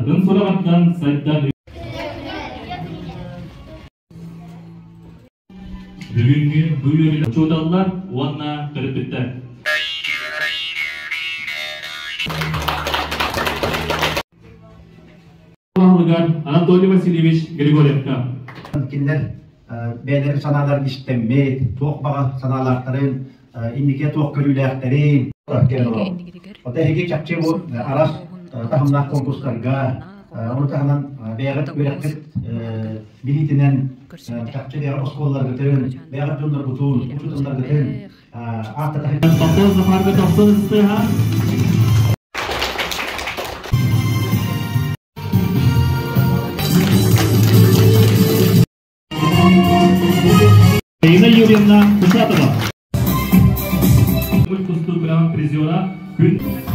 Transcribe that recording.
Атын сураҕыттан сайдан Бүгүҥҥү бу үөрүүлээх учууталлар уонна төрөппүттэр. Баһылыгар Анатолий Васильевич Григорьевка. Кинилэр бэйэлэрин санааларын истэммит, туох баҕа санаалаахтарын, инникигэ туох көрүүлээхтэрин Ота эһиги чахчы бу араас таһымнаах конкурстарга, ону таһынан бэйэҕит үөрэххит билиитинэн чахчы бэйэҕит оскуолаларгытын, бэйэҕит дьонноргутун, учууталларгытын ааттата Попов Захарга тохсон ыстыаха. Ирина Юрьевна Кусатова. Кустуу күрэҕин призера күн.